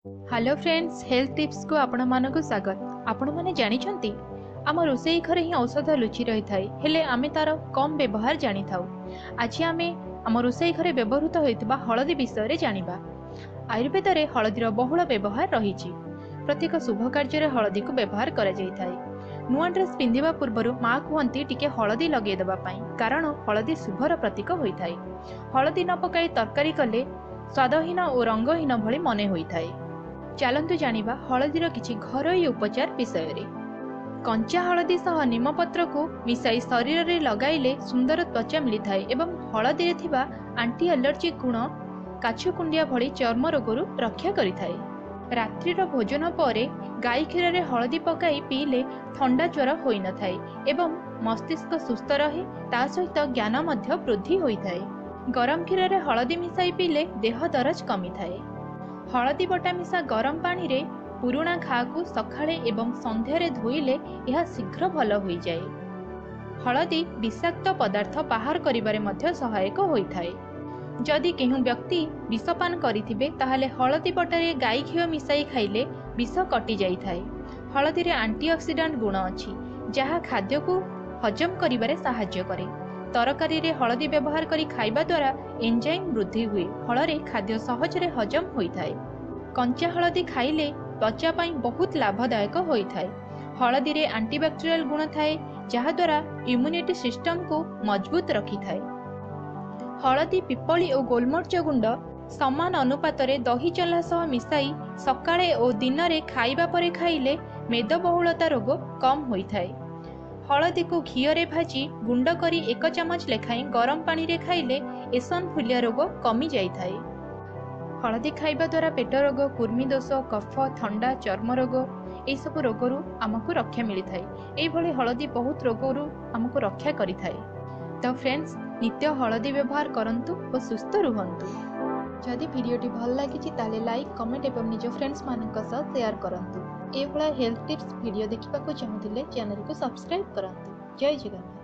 Hello friends, health ଟିପ୍ସକୁ ଆପଣମାନଙ୍କୁ ସ୍ୱାଗତ। ଆପଣମାନେ ଜାଣିଛନ୍ତି, ଆମ ରୋଷେଇ ଘରେ ହିଁ ଔଷଧ ଲୁଚି ରହିଥାଏ, ହେଲେ ଆମେ ତାର କମ୍ ବ୍ୟବହାର ଜାଣିଥାଉ। ଆଜି ଆମେ ଆମ ରୋଷେଇ ଘରେ ବ୍ୟବହୃତ ହେଉଥିବା ହଳଦୀ ବିଷୟରେ ଜାଣିବା। ଆୟୁର୍ବେଦରେ ହଳଦୀର ବହୁଳ ବ୍ୟବହାର ରହିଛି। ପ୍ରତ୍ୟେକ ଶୁଭ କାର୍ଯ୍ୟରେ ହଳଦୀକୁ ବ୍ୟବହାର କରାଯାଇଥାଏ। ନୂଆ ଡ୍ରେସ୍ ପିନ୍ଧିବା ପୂର୍ବରୁ ମା କୁହନ୍ତି ଟିକେ ହଳଦୀ ଲଗେଇଦେବା ପାଇଁ, କାରଣ ହଳଦୀ ଶୁଭର ପ୍ରତୀକ ହୋଇଥାଏ। ହଳଦୀ ନ ପକାଇ ତରକାରୀ କଲେ ସ୍ୱାଦହୀନ ଓ ରଙ୍ଗହୀନ ଭଳି ମନେ ହୋଇଥାଏ। ଚାଲନ୍ତୁ ଜାଣିବା ହଳଦୀର କିଛି ଘରୋଇ ଉପଚାର ବିଷୟରେ। କଞ୍ଚା ହଳଦୀ ସହ ନିମପତ୍ରକୁ ମିଶାଇ ଶରୀରରେ ଲଗାଇଲେ ସୁନ୍ଦର ତ୍ୱଚା ମିଳିଥାଏ ଏବଂ ହଳଦୀରେ ଥିବା ଆଣ୍ଟି ଆଲର୍ଜିକ୍ ଗୁଣ କାଛୁ କୁଣ୍ଡିଆ ଭଳି ଚର୍ମ ରୋଗରୁ ରକ୍ଷା କରିଥାଏ। ରାତ୍ରିର ଭୋଜନ ପରେ ଗାଈ କ୍ଷୀରରେ ହଳଦୀ ପକାଇ ପିଇଲେ ଥଣ୍ଡା ଜ୍ୱର ହୋଇନଥାଏ ଏବଂ ମସ୍ତିଷ୍କ ସୁସ୍ଥ ରହେ, ତା ସହିତ ଜ୍ଞାନ ମଧ୍ୟ ବୃଦ୍ଧି ହୋଇଥାଏ। ଗରମ କ୍ଷୀରରେ ହଳଦୀ ମିଶାଇ ପିଇଲେ ଦେହ ଦରଜ କମିଥାଏ। ହଳଦୀ ବଟା ମିଶା ଗରମ ପାଣିରେ ପୁରୁଣା ଘାଆକୁ ସକାଳେ ଏବଂ ସନ୍ଧ୍ୟାରେ ଧୋଇଲେ ଏହା ଶୀଘ୍ର ଭଲ ହୋଇଯାଏ। ହଳଦୀ ବିଷାକ୍ତ ପଦାର୍ଥ ବାହାର କରିବାରେ ମଧ୍ୟ ସହାୟକ ହୋଇଥାଏ। ଯଦି କେଉଁ ବ୍ୟକ୍ତି ବିଷପାନ କରିଥିବେ, ତାହେଲେ ହଳଦୀ ବଟାରେ ଗାଈ ଘିଅ ମିଶାଇ ଖାଇଲେ ବିଷ କଟି ଯାଇଥାଏ। ହଳଦୀରେ ଆଣ୍ଟିଅକ୍ସିଡାଣ୍ଟ ଗୁଣ ଅଛି, ଯାହା ଖାଦ୍ୟକୁ ହଜମ କରିବାରେ ସାହାଯ୍ୟ କରେ। ତରକାରୀରେ ହଳଦୀ ବ୍ୟବହାର କରି ଖାଇବା ଦ୍ୱାରା ଏନ୍ଜାଇମ୍ ବୃଦ୍ଧି ହୁଏ, ଫଳରେ ଖାଦ୍ୟ ସହଜରେ ହଜମ ହୋଇଥାଏ। କଞ୍ଚା ହଳଦୀ ଖାଇଲେ ତ୍ୱଚା ପାଇଁ ବହୁତ ଲାଭଦାୟକ ହୋଇଥାଏ। ହଳଦୀରେ ଆଣ୍ଟିବ୍ୟାକ୍ଟେରିଆଲ ଗୁଣ ଥାଏ, ଯାହାଦ୍ୱାରା ଇମ୍ୟୁନିଟି ସିଷ୍ଟମକୁ ମଜବୁତ ରଖିଥାଏ। ହଳଦୀ, ପିପଳି ଓ ଗୋଲମରିଚ ଗୁଣ୍ଡ ସମାନ ଅନୁପାତରେ ଦହି ଚଲା ସହ ମିଶାଇ ସକାଳେ ଓ ଦିନରେ ଖାଇବା ପରେ ଖାଇଲେ ମେଦବହୁଳତା ରୋଗ କମ୍ ହୋଇଥାଏ। ହଳଦୀକୁ ଘିଅରେ ଭାଜି ଗୁଣ୍ଡ କରି 1 ଚାମଚ ଲେଖାଏଁ ଗରମ ପାଣିରେ ଖାଇଲେ ଏସନଫୁଲିଆ ରୋଗ କମି ଯାଇଥାଏ। ହଳଦୀ ଖାଇବା ଦ୍ୱାରା ପେଟ ରୋଗ, କୁର୍ମି ଦୋଷ, କଫ, ଥଣ୍ଡା, ଚର୍ମ ରୋଗ ଏହିସବୁ ରୋଗରୁ ଆମକୁ ରକ୍ଷା ମିଳିଥାଏ। ଏଇଭଳି ହଳଦୀ ବହୁତ ରୋଗରୁ ଆମକୁ ରକ୍ଷା କରିଥାଏ। ତ ଫ୍ରେଣ୍ଡସ୍, ନିତ୍ୟ ହଳଦୀ ବ୍ୟବହାର କରନ୍ତୁ ଓ ସୁସ୍ଥ ରୁହନ୍ତୁ। ଯଦି ଭିଡ଼ିଓଟି ଭଲ ଲାଗିଛି, ତାହେଲେ ଲାଇକ୍, କମେଣ୍ଟ ଏବଂ ନିଜ ଫ୍ରେଣ୍ଡସ୍ମାନଙ୍କ ସହ ସେୟାର କରନ୍ତୁ। ଏଭଳିଆ ହେଲ୍ଥ ଟିପ୍ସ ଭିଡ଼ିଓ ଦେଖିବାକୁ ଚାହୁଁଥିଲେ ଚ୍ୟାନେଲକୁ ସବସ୍କ୍ରାଇବ୍ କରନ୍ତୁ। ଜୟ ଜଗନ୍ନାଥ।